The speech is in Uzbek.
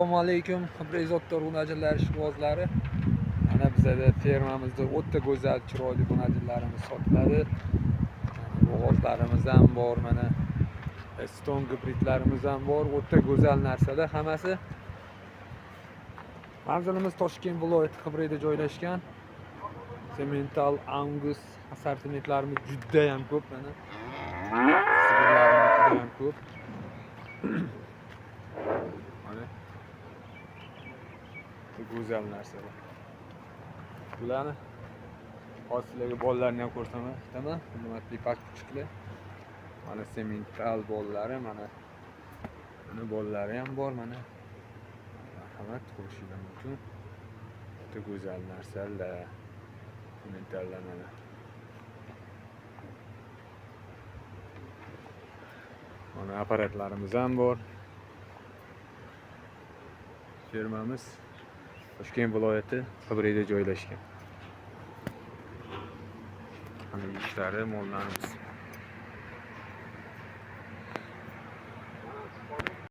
Assalomu alaykum, Qibray g'unajinlar ishqibozlari. Mana bizada fermamizda o'ta go'zal, chiroyli g'unajinlarimiz sotiladi. Bo'g'ozlarimiz ham bor, mana Eston gibridlarimiz ham bor. O'ta go'zal narsalar hammasi. Manzilimiz Toshkent viloyati Qibrayda joylashgan. Semental, Angus assortimentlarimiz juda ham ko'p mana. Sigirlarimiz juda ham ko'p. Mana go'zal narsalar. Bularni hozir sizlarga bolalarni ham ko'rsataman, hurmatli подписчик lar. Mana semental bolalari, mana buni bolalari ham bor mana. Marhamat, ko'rishinglar mumkin. Juda go'zal narsalar. Sementallar mana. Mana apparatlarimiz ham bor. Fermamiz Toshkent viloyati Qibrayda joylashgan. Mana ishlari mollarimiz.